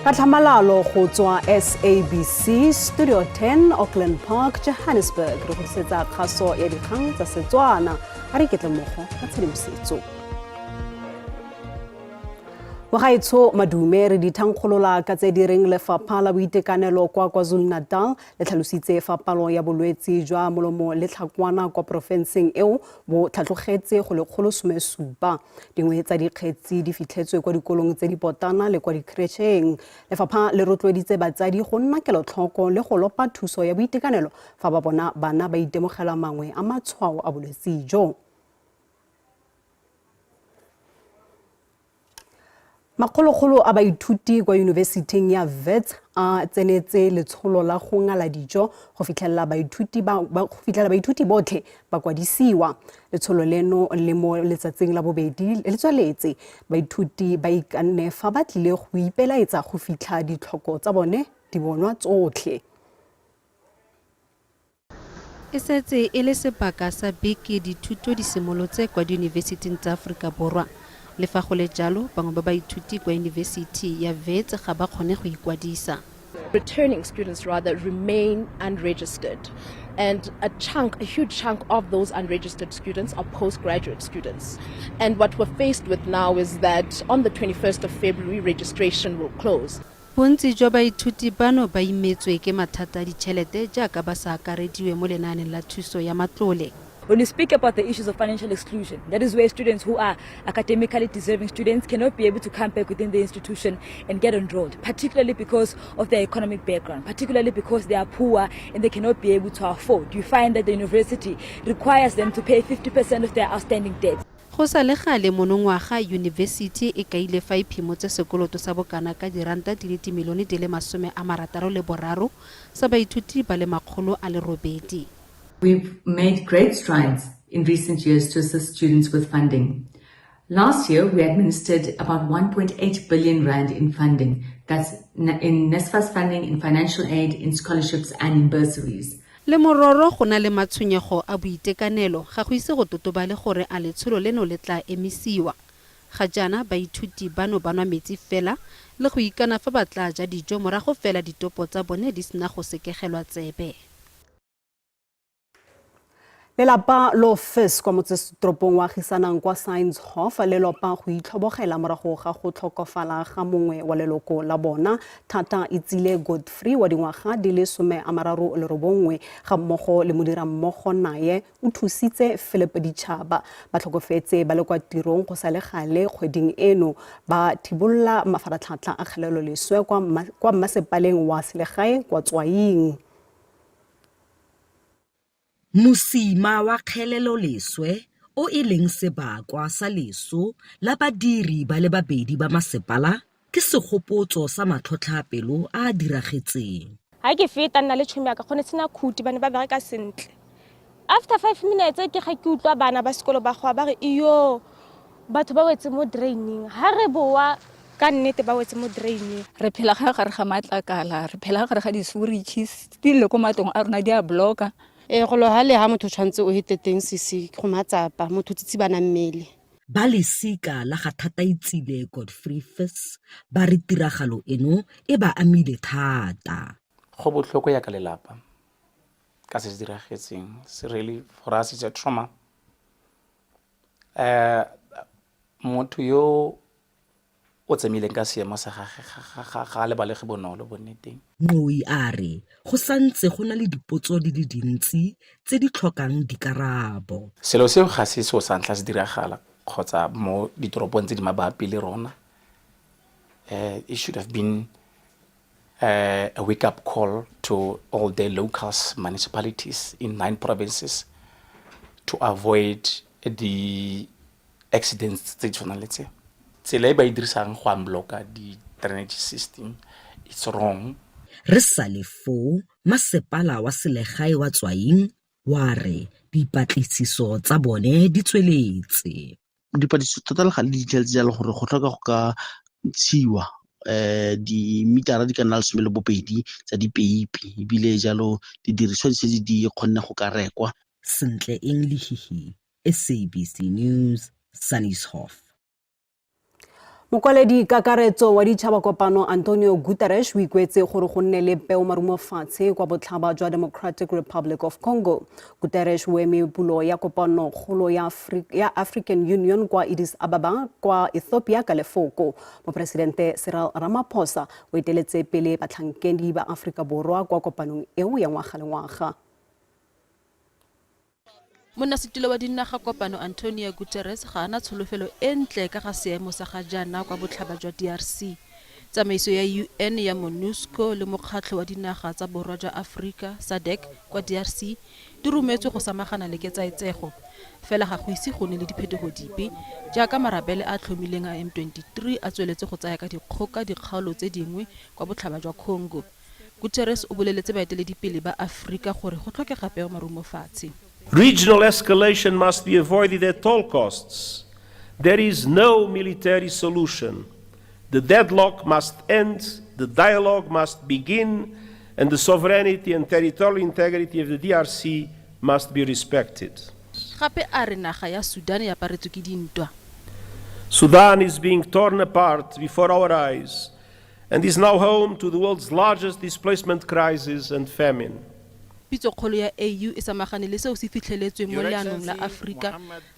Ka tlhamalalo go tswa SABC Studio 10, Auckland Park, Johannesburg, re go tlisetsa kgaso ya dikgang tsa Setswana. A re iketle mmogo ka tshedimosetso. Mogaetsho madume, re di thankgolola ka tse di reng lefapha la boitekanelo kwa KwaZulu-Natal le tlhalositse fa palo ya bolwetse jwa molomo le tlhakwana kwa porofenseng eo bo tlhatlogetse go 117. Dingwe tsa dikgetsi di fitlhetswe kwa dikolong tse di potana le kwa dikretšheng. Lefapha le rotloeditse batsadi go nna kelotlhoko le go lopa thuso ya boitekanelo fa ba bona bana ba itemogela mangwe a matshwao a bolwetse jo. Makgolokgolo a baithuti kwa yunibesithing ya Wits a tsenetse letsholo la go ngala dijo go fitlhelela baithuti ba, go fitlhela baithuti botlhe ba kwadisiwa. Letsholo leno le mo letsatsing la bobedi le tsweletse. Baithuti ba ikanne fa ba tlile go ipelaetsa go fitlha ditlhoko tsa bone di bonwa tsotlhe. E setse e le sebaka sa beke dithuto di simolotse kwa diyunibesiting tsa Aforika Borwa. Le fa go le jalo, bangwe ba baithuti kwa yunibesithi ya Wits ga ba kgone go ikwadisa. Returning students rather remain unregistered, and a chunk, a huge chunk of those unregistered students are postgraduate students. And what we're faced with now is that on the 21st of February, registration will close. Bontsi jwa baithuti bano ba imetswe ke mathata a ditšhelete jaaka ba sa akarediwe mo lenaaneng la thuso ya matlole. When you speak about the issues of financial exclusion, that is where students who are academically deserving students cannot be able to come back within the institution and get enrolled, particularly because of their economic background, particularly because they are poor and they cannot be able to afford. You find that the university requires them to pay 50% of their outstanding debt. Go sa le gale monongwaga, yunibesithi e kaile fa e phimotse sekoloto sa bokana ka diranta di le dimilione di le 63 sa baithuti ba le 800. We've made great strides in recent years to assist students with funding. Last year, we administered about 1.8 billion rand in funding. That's in NSFAS funding, in financial aid, in scholarships and in bursaries. Le mororo go na le matshwenyego a boitekanelo, ga go ise go totobale gore a letsholo leno le tla emisiwa. Ga jaana baithuti bano ba nwa metsi fela le go ikana fa ba tla ja dijo morago fela ditopo tsa bone di sena go sekegelwa tsebe. Lelapa lo FIS kwa motsesetoropong wa agisanang kwa Science Hof le lopa go itlhobogela morago ga go tlhokofala ga mongwe wa leloko la bona. Thata Itsile Godfrey wa dingwaga di le 39 ga mmogo le modirammogo naye o thusitse Philip Ditšhaba ba tlhokofetse ba le kwa tirong go sa le gale kgweding eno ba thibolola mafaratlhatlha a kgelelo leswe kwa mmasepaleng wa selegae kwa Tswaing. Mosima wa kgeleloleswe o e leng sebakwa sa leso la badiri ba le babedi ba masepala ke segopotso sa matlhotlhapelo a a diragetseng. Ga ke feta nna le tšhomi ya ka gone sena khuti, ba ne ba bereka sentle. After 5 minutes ke ga ke utlwa bana ba sekolo ba goa ba re, "Iyo, batho ba wetse mo draining." Ga re boa, ka nnete ba wetse mo draining. Re phela ga gare ga matlakala, re phela ga gare ga di-sewerage, still ko matlong a rona di a blocka. Ee, go lo ga le ha motho tshwanetse o hete teng sisi go matsapa motho tsitsibana mmele. Ba lesika la ga Thataitsile Godfrey Fiss ba re tiragalo eno e ba amile thata. Go botlhoko ya ka lelapa ka se se diragetseng. Se really, for us it's a trauma. Motho yo o tsamileng ka seemo sa gage ga a lebalege bonolo, bonneteng. Ngoi a re go santse go na le dipotso di le dintsi tse di tlhokang dikarabo. Selo seo ga se seo sa ntlha se diragala kgotsa mo ditoropong tse di mabapi le rona. It should have been a wake up call to all the locals municipalities in nine provinces to avoid the accidents tse di tshwanang le tse. Tsela e ba e dirisang go unblocka di-drainage system, it's wrong. Re sa le foo, masepala wa selegae wa Tswaing wa re dipatlisiso tsa bone di tsweletse. Dipatlisiso tota le gale di fitlheletse jalo gore go tlhoka go ka ntshiwa dimitara di ka nna 12 tsa dipeipi, ebile jalo didiriswa di setse di kgonne go ka rekwa. Sentle Eng Lehihi, SABC News, Sannieshof. Mokwaledi kakaretso wa ditšhaba kopano Antonio Guterres o ikuetse gore go nne le peo marumo fatshe kwa botlhaba jwa Democratic Republic of Congo. Guterres o eme pulo ya kopano kgolo ya, Afri ya African Union kwa Addis Ababa kwa Ethiopia ka lefoko. Moporesidente Cyril Ramaphosa o eteletse pele batlhankedi ba Aforika Borwa kwa kopanong eo ya ngwaga le ngwaga. Monnasetulo wa Dinaga Kopano Antonio Guterres ga a na tsholofelo e ntle ka ga seemo sa ga jaana kwa botlhaba jwa DRC. Tsamaiso ya UN ya Monusco le Mokgatlho wa Dinaga tsa Borwa jwa Aforika, SADC, kwa DRC di rometswe go samagana le ketsaetsego. Fela ga go ise go nne le diphetogo dipe, jaaka marabele a a tlhomileng a M23 a tsweletse go tsaya ka dikgoka dikgaolo tse dingwe kwa botlhaba jwa Congo. Guterres o boleletse baeteledipele ba Aforika gore go tlhokega peo marumo fatshe. Regional escalation must be avoided at all costs. There is no military solution. The deadlock must end, the dialogue must begin, and the sovereignty and territorial integrity of the DRC must be respected. Gape a re naga ya Sudan e aparetswe ke dintwa. Sudan is being torn apart before our eyes and is now home to the world's largest displacement crisis and famine. Pitsokgolo ya AU e samagane le seo se fitlheletsweng mo leanong la Aforika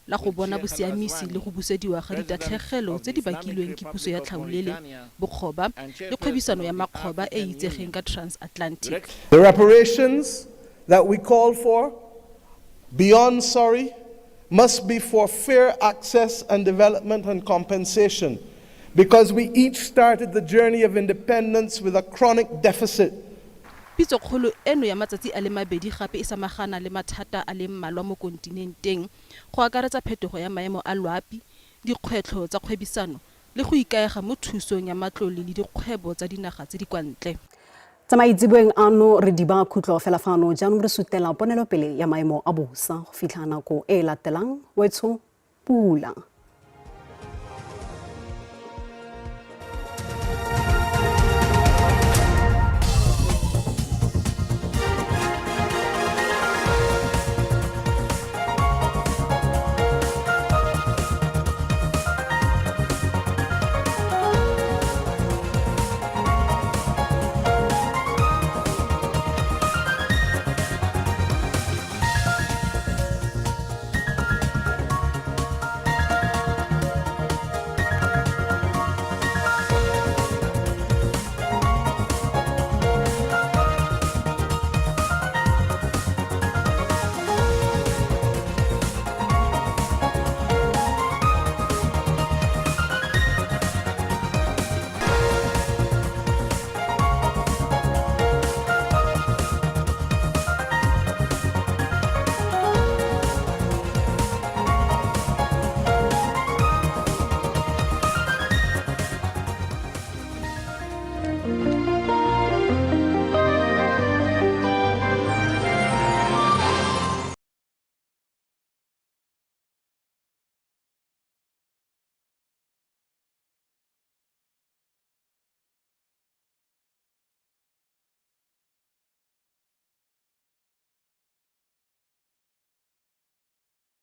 la go bona bosiamisi le go busediwa ga ditatlhegelo tse di bakilweng ke puso ya tlhaolele, bokgoba le kgwebisano ya makgoba e e itsegeng ka Transatlantic. The reparations that we call for, beyond sorry, must be for fair access and development and compensation, because we each started the journey of independence with a chronic deficit. Pitsokgolo eno ya matsatsi a le mabedi gape e samagana le mathata a le mmalwa mo kontinenteng, go akaretsa phetogo ya maemo a loapi, dikgwetlho tsa kgwebisano le go ikaega mo thusong ya matlole le dikgwebo tsa dinaga tse di kwa ntle. Tsa maitseboeng ano re diba khutlo fela fano, jaanong re sutela ponelopele ya maemo a bosa go fitlha nako e e latelang. Wetsho pula.